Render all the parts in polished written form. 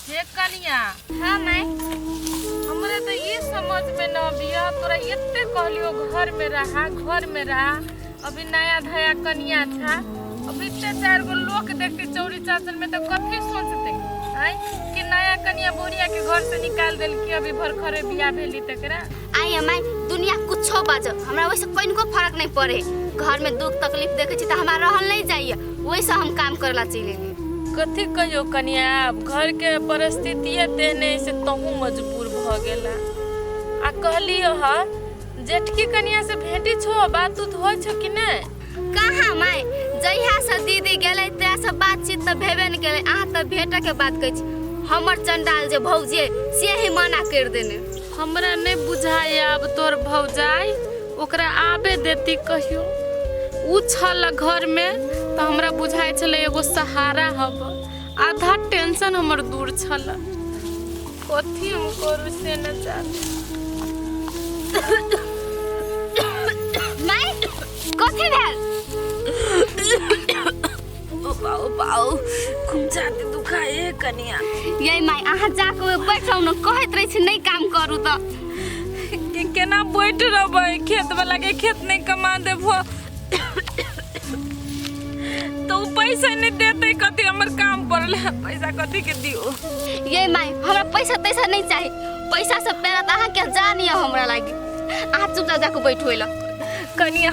हे कनिया। हाँ माय। हमरा तो ये समझ में न अबिया, तोरा एते कहलियो घर में रहा, घर में रहा, अभी नया धया कनिया छा, अभी इतने चार गो लोग देखते चौरी चाचन में तो कथी सोचते आय कि नया कनिया बोरिया के घर से निकाल देल कि अभी भरखरे बियाह भेली तकरा। आई माय, दुनिया कुछो बाजो, हमरा वैसे कनिको फर्क नहीं पड़े। घर में दुख तकलीफ देखे छी त हमरा रहल नहीं जाइए, वैसे हम काम करला चलि एली। कथी कहियो कनिया, आब घर के परिस्थिति तेहने से तहु मजबूर भ गेला। आ कहलियो ह जेठकी कनिया से भेटी छो, बात उत होइ छो कि नहीं? कहाँ माय, जहिया से दीदी गेलै तहिया से बातचीत तऽ भेबे नहि केलै। अहाँ तऽ भेटऽ के बात कहै छी, हमर चंडाल जे भौजी अइ से ही मना करि देने। हमरा नहीं बुझाइए आब तोर भौजाई ओकरा आबे देती कहियो। उ छल घर में तऽ हमरा बुझाइ छलै एगो सहारा हब, आधा टेंशन हमर दूर छल। कथी हम करू से न जानी। माय कथी भेल? ओ बाऊ बाऊ खूब जादे दुखाए कनिया। ये माय अहाँ जाके बैठ रहू न, कहैत रहै छी नहीं काम करू तऽ। केना बैठ रहबै, खेत वाला के खेत नहीं कमा देबो तो उ पैसा नहीं देते, कथी हमर काम पड़ल है, पैसा कथी के दियो? ये माय हमरा पैसा तैसा नहीं चाही, पैसा से पहले तऽ अहाँ के जान यऽ हमरा लागी। अहाँ चुपचाप जाके बैठू एला। कनिया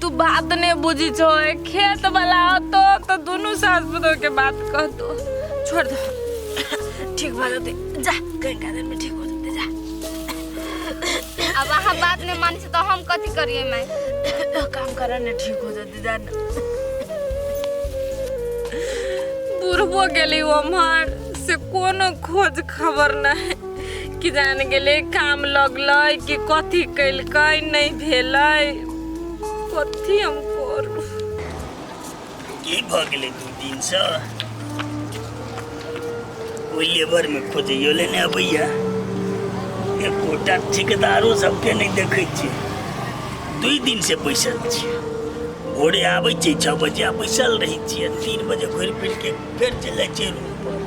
तू बात नहीं बुझी छो, खेत वाला होतो तो दोनों सास पुतोह के बात कहतो। छोड़ दो, ठीक भऽ जेतै, जा कनिका देर में ठीक हो जेतै, जा। अब अहाँ बात नहीं मानै छी तऽ हम कथी करियै माय? काम कर ने ठीक हो जेतै, जा न। बुढ़बो गेली ओम्हर से कोनो खोज खबर नहीं कि जान गेलै काम लगलै कि कथी केलकै नहीं भेलै, कथी हम करू? की भऽ गेलै 2 दिनसँ ओहि लेबरमे खोजैयो लए नहि अबैया, एकोटा ठेकेदारो सबके नहि देखै छियै। 2 दिनसँ बैसल छियै, भोरे आबै छियै 6 बजे आ बैसल रहै छियै, 3 बजे घुरि फिर के फेर चलि जाइ छियै रूम पर।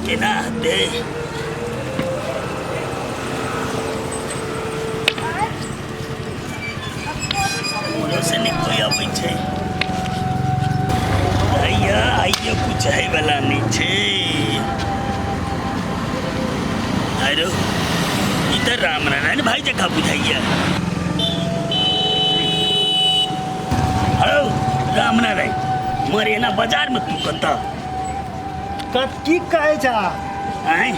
केना हेतै? से नहि कोइ अबै छै। आइया आइयो कुछ है वाला नहीं छै। अरे ई तऽ राम नारायण भाई जकाँ बुझाइया। हौ राम नारायण, मर एना बाजार में तू कतऽ? कत की कहै छा? आँय?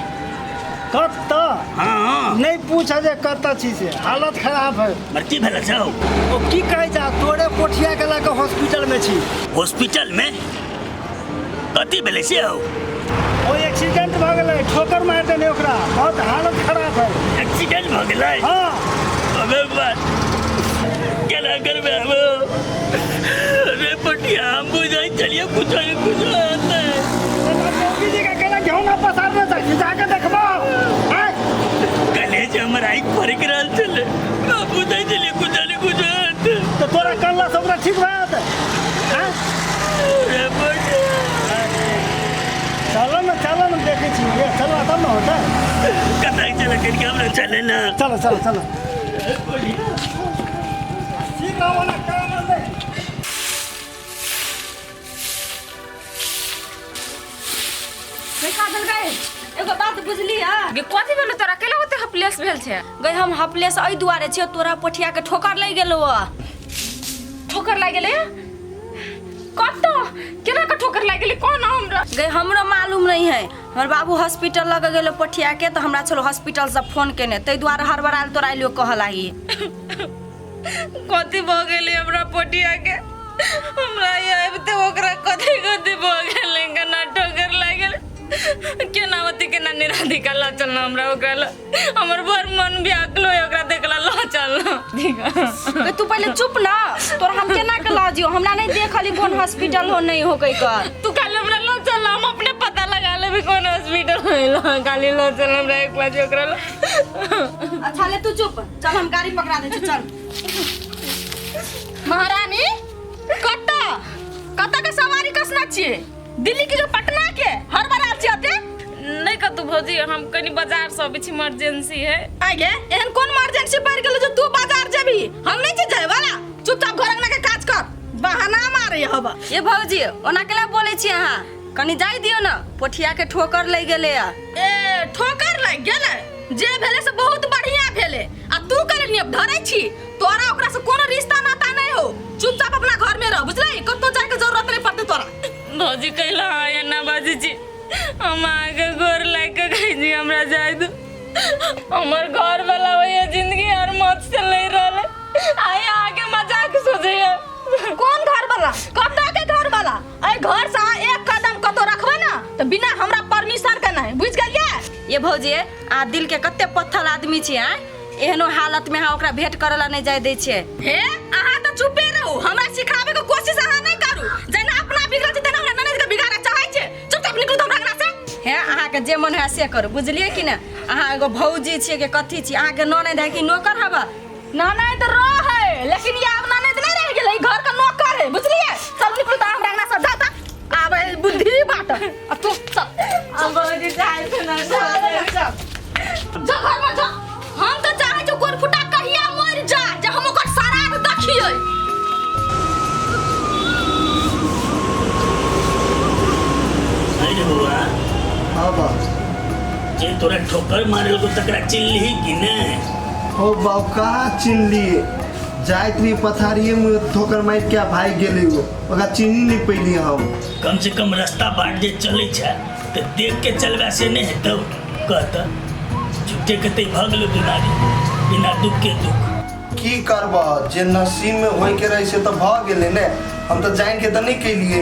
कतऽ? हाँ। नहीं पूछ जे कतऽ छी से, हालत खराब है। मर की भेल छौ? ओ की कहै छा, तोरे पोठिया के लऽ कऽ हॉस्पिटल में छी। हॉस्पिटल में? कथी भेलै से हौ? ओ एक्सीडेंट भऽ गेलै, ठोकर मारि देने ओकरा, बहुत हालत खराब है। एक्सीडेंट भऽ गेलै? हाँ। अबे बात केना करबै अब? अरे पटिया हम बुझाइ चलिए कुछ नहीं कुछ आता है। मौगी जी का केना गेहूं ना पसारने छै, जाके देखबो। आय कले जे हमर आँखि फरकि रहल छलै, हम बुझाइ छलियै कुछ नहीं कुछ आता। तो तोरा कल्ला से ओकरा ठीक भए जेतै? आँय? अरे पटिया। चलो ना, चलो ना, देखै छी। ये चलो तब ना होतै। कतऽ चलो कनिका हमरा चले ना। चलो चलो चलो। ठीक रहो ना, काम दे। देखा देल गए, एगो बात बुझली है? गे कथी भेलो तोरा, केला ओते हपलेस भेल छै? गई हम हपलेस एहि दुआरे छियो, तोरा पोठिया के ठोकर लागि गेलो। ठोकर लागि गेलै? कतऽ केना के ठोकर लागि गेलै कोन हमरा? गई हमरो मालूम नहीं है, हमर बाबू हॉस्पिटल लग गेलो पोठिया के, तो हमरा छलो हॉस्पिटल से फोन केने, ताहि दुआरे हड़बड़ायल तोरा अइलियो कहऽ लागी। कथी भऽ गेलै हमरा पोठिया के? हमरा आबिते ओकरा कथी कथी भऽ गेलै, केना ठोकर लागि गेलै, केना होती केना निराधिका लऽ चलना हमरा ओकरा लऽ, हमर बड़ मन व्याकुल होय ओकरा देखला, लऽ चलना। गई तू पहिले चुप ना, तोरा हम केना के लऽ जियो, हमरा नहीं देखली कोन हॉस्पिटल हो नहीं हो कई कर। तू खाली हमरा लऽ चल, हम अपने पता लगा लेबी कोन हॉस्पिटल हो, खाली लऽ चल हमरा एक बार ओकरा लऽ। अच्छा ले तू चुप, चल हम गाड़ी पकड़ा दे छी, चल। महारानी कतऽ कतऽ के सवारी कसना छियै? दिल्ली के जो पटना के हर बार आयल छी अते। नहीं कतू भौजी, हम कनी बाजार से अबै छी, इमरजेंसी है। आइ गे, एहन कोन इमरजेंसी पड़ि गेलो जो तू बाजार जेबी? हम नहीं छी जाय वाला। चुपचाप घर अंगना के काज कर, बहाना मारे हब। ये भौजी, ओना केला बोलै छी अहाँ? कनी जाय दियौ ने, पोठिया के ठोकर लागि गेलै। ए, ठोकर लागि गेलै? जे भेलै से बहुत बढ़िया भेलै। आ तू करे नियम धरै छी, तोरा ओकरा से कोनो रिश्ता नाता नहीं हो। चुपचाप अपना घर में रह, बुझलै? कतौ जाय के जरूरत नहीं पड़तै तोरा। भौजी, कैला अहाँ एना बाजै छी? हम अहाँके गोर लागि कऽ कहै छी, हमरा जाय दू। हमर घर वाला वही जिंदगी और मौत से लड़ रहल है, आइ अहाँके मजाक सोचैया। कोन घर वाला? कतऽ के घर वाला? एहि घर से अहाँ एक कदम कतौ रखबै ना तऽ बिना हमरा परमिशन के नहीं, बुझि गेलियै? ये भौजी, अहाँ दिल के कते पत्थर आदमी छी आँय? एहनो हालत में अहाँ ओकरा भेंट करे ला नहीं जाय दै छियै। हे, अहाँ तऽ चुपे रहू, हमरा सिखाबे के कोशिश अहाँ नहीं करू। जेना अपना बिगड़ल छै तेना हमरा ननद के बिगाड़ऽ चाहै छै। चुपचाप निकलू तऽ हमरा अंगना से। हे, अहाँके जे मन है से करू, बुझलियै कि ने? अहाँ एगो भौजी छियै के कथी छी? अहाँके ननद है कि नौकर हवा? ननद रहे, लेकिन ये आब ननद नहीं रह गेलै, ई घर के नौकर है, बुझलियै? चलू निकलू तऽ हमरा अंगना से, जा तऽ आबै बुद्धि बाट। आ तू चल। हम भौजी जाइ छै ना। चल, जा घर में जा। हम तऽ चाहै छी कोन फुटा कहिया मरि जा जे हम ओकर श्राद्ध देखियै। अरे बउआ। हाँ बा। जे तोरा ठोकर मारल को तकरा चिन्हली कि नहीं? हो बाप, कहाँ चिन्हलिए? जाइत रही पथारिये में, ठोकर मारि के भागि गेलै ओ। ओकरा चिन्ही नहीं पैलिए हम। कम से कम रास्ता बाट जे चलै छै तऽ देख के चलबा से नहीं हेतौ? कहत झूठे के ते भऽ गेलो बीमारी, बिना दुख के दुख। की करबह, जे नसीब में होय के रहे से तऽ भऽ गेलै ने। हम तऽ जानि के तऽ नहीं केलिए।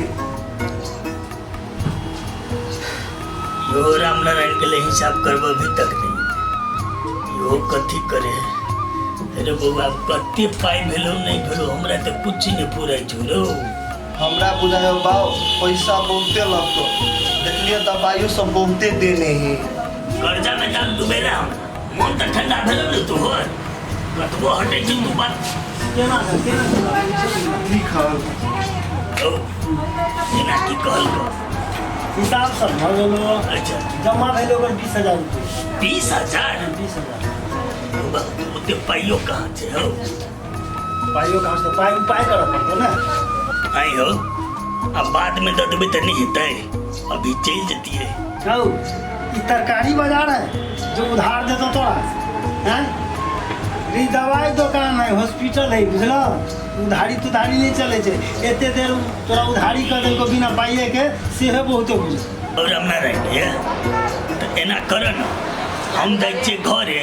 यो रामनारायण के लिए हिसाब करबो अभी तक नहीं। यो कथी करे? अरे बउआ, कते पाइ भेलो नहीं भेलो, हमरा तऽ कुछ नहीं पूरा छौ रौ। हमरा बुझायो बाप, पैसा बहुते लगतो। देखलिए दवाइयो सब बहुते देने ही। कर्जा में जान डुबेला हमरा मन तऽ ठंडा भेलो ने। तोहर कतबो हटै छी तू बात। केना केना? ठीक है। हौ, एना की कहल? हिसाब सब भऽ गेलो। अच्छा। जमा भेल ओकर 20,000 रुपया। 20,000? 20,000। बउआ, ओते पाइयो कहाँ छै हौ? पाइयो कहाँ से? पाइ उपाय करऽ पड़तौ ने। आई हो, अब बाद में दऽ देबै तऽ नहीं हेतै? अभी चलि जतियै। हौ, ई तरकारी बाजार है जो उधार देतो तोरा हैं? ई दवाई दुकान है, हॉस्पिटल है, बुझल? उधारी तुधारी नहीं चलै छै। एते देर तोरा उधारी कर देलको बिना पाइए के, सेहो बहुते बुझ। और रामनारायण, ये तऽ एना कर न, हम जाइ छियै घरे,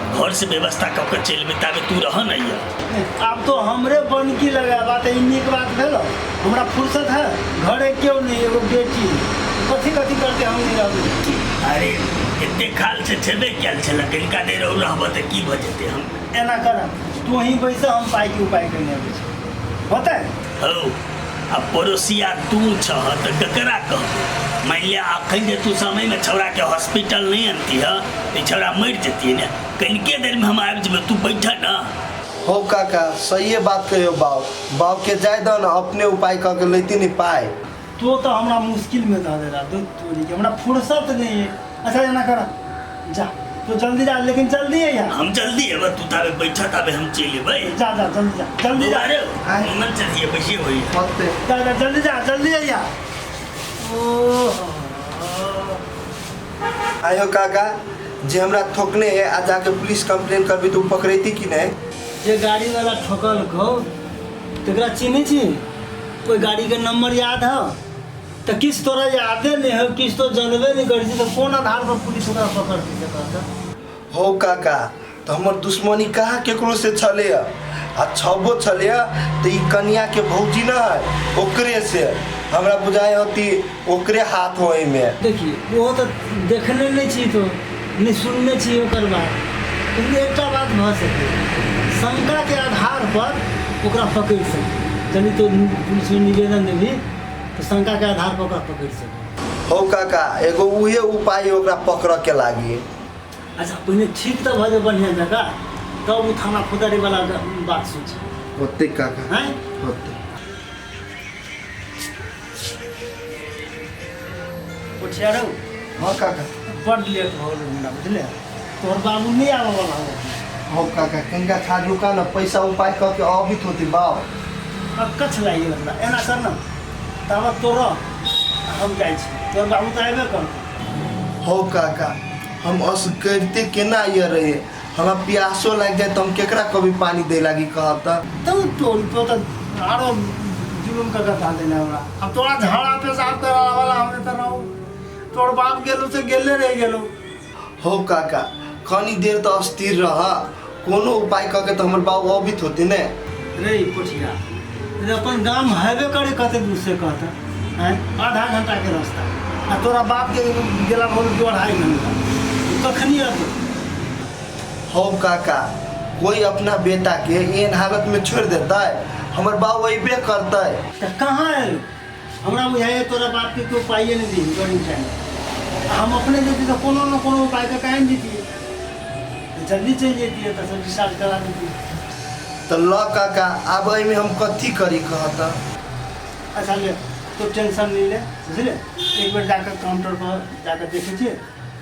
घर से व्यवस्था कऽ के चलि एबै, ताबे तू रह न ये। आब तो हमरे बनकी लगाबा तऽ ई नीक बात भेल? हमरा फुर्सत है? घरे केओ नहीं, एगो बेटी कथी कथी करते, हम नहीं रहबै। अरे, एते खाल से छेबे कयल छलै, कनिका देर और रहबह तऽ की भऽ जेतै? हम एना कर, तू वहीं बैस, हम पाइके उपाय करने अबै छी, होतै? हौ, आ पड़ोसिया तू छह तऽ ककरा कहबै? मानि लिअ अखन जे तू समयमे छौड़ाके हॉस्पिटल नहि अनतीह तऽ ई छौड़ा मरि जेतियै ने। कनिके देरमे हम आबि जेबै, तू बैठ न। हो काका, सहिए बात कहियो बाप। बाप के जाय दो ने, अपने उपाय कऽ के लैती नहीं पाइ। तो तो हमरा मुश्किल में दऽ देला दूध तोरी के, हमरा फुर्सत नहीं है। अच्छा, एना कर, जा तो जल्दी जा, लेकिन जल्दी है यार। हम जल्दी एबै, तू ताबे बैठ, ताबे हम चलि एबै। जा जा, जल्दी जा, जल्दी जा। अरे। आय। निमन चलिए, बैसिए होइए। होते। जा जा, जल्दी जा, जल्दी आइया। ओहो। आयो काका, जे हमरा ठोकने है, आ जाके पुलिस कंप्लेन करबी तऽ ओ पकड़ैती कि नहीं? जे गाड़ी वाला ठोकल खो तकरा चिन्है छी? ओहि गाड़ीके नंबर याद है? तऽ किछु तोरा यादे नहि हो, किछु तो जानबे नहि करै छी, तऽ कोन आधार पर पुलिस ओकरा पकड़तै से कहतऽ? हो काका, तऽ हमर दुश्मनी कहाँ केकरो से छलै आ छबो छलै तऽ ई कनिया के भौजी न है, ओकरे से। हमरा बुझाइ होती ओकरे हाथ हो एहिमे। देखिए, ओहो तऽ देखने नहि छी, तो नहि सुनने छी ओकर बात, लेकिन एकटा बात भऽ सकै, शंकाके आधार पर ओकरा पकड़ि सकै। जनी तो पुलिसमे निवेदन देबही तऽ शंकाके आधार पर ओकरा पकड़ि सकै। हो काका, एगो उहे उपाय ओकरा पकड़ऽ के लागी। अच्छा, पहिने ठीक तऽ भऽ जाए बढ़िआँ जकाँ, तब ओ थाना फौजदारीवला बात सोच। होते काका। आँय? होते। पोठिया रहू। हाँ काका। बड लेट भऽ गेल हमरा, बुझले? तोहर बाबू नहि आबऽ वाला हो। हो काका, कनिका खा रुका न, पैसा उपाय कऽ के अबित होती बाप। अब कछ लागि गेल हमरा। एना कर न, ताबत तो रह, हम जाइ छी। तोहर बाबू तऽ अयबे करतौ। हो काका, हम असकरिते केना ये रहे, हमरा प्यासो लागि जाए तऽ हम केकरा कभी पानी दे लागी कहब तऽ? तू तो तऽ आरो जुलुम कऽ के धऽ देने हमरा। अब तोरा झाड़ा पेशाब करा वाला हमरे तऽ रहू। तोर बाप गेलू से गेले रहि गेलू। हो काका, कनी देर तऽ अस्थिर रह, कोनो उपाय कऽ के तऽ हमर बाबू अबित होते ने। रे पोठिया रे, अपन गाम हेबे करे कते दूर से कहता हैं, आधा घंटा के रास्ता, आ तोरा बाप के गेला भोल 2-2.5 घंटा, कखनी अतो? हो काका, कोई अपना बेटा के एहन हालत में छोड़ देतै? हमर बाबू अयबे करतै। तऽ कहाँ एलो? हमरा बुझाइए तोरा बाप के कोई उपाये नहीं दी गरीब टाइम। हम अपने जैती तऽ कोनो न कोनो उपाय के काहे जैतियै, जल्दी चलि जैतियै तऽ सब रिचार्ज करा देतियै। तऽ ल काका, आब एहिमे हम कथी करी कहता? अच्छा ले, तो टेंशन नहीं ले, बुझले? एक बेर जाकर काउंटर पर जाकर देखै छियै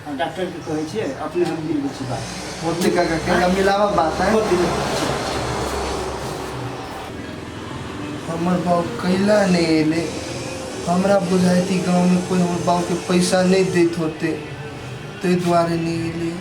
आ डॉक्टर के कहै छियै, अपने हम मिलबै छी बात। होते काका, केना मिलावा बात है। होते। हमर बाबू कैला नहीं एले? हमरा बुझाइती गाँवमे कोई हमर बाबूके पैसा नहीं दैत होते, ताहि दुआरे नहीं एले।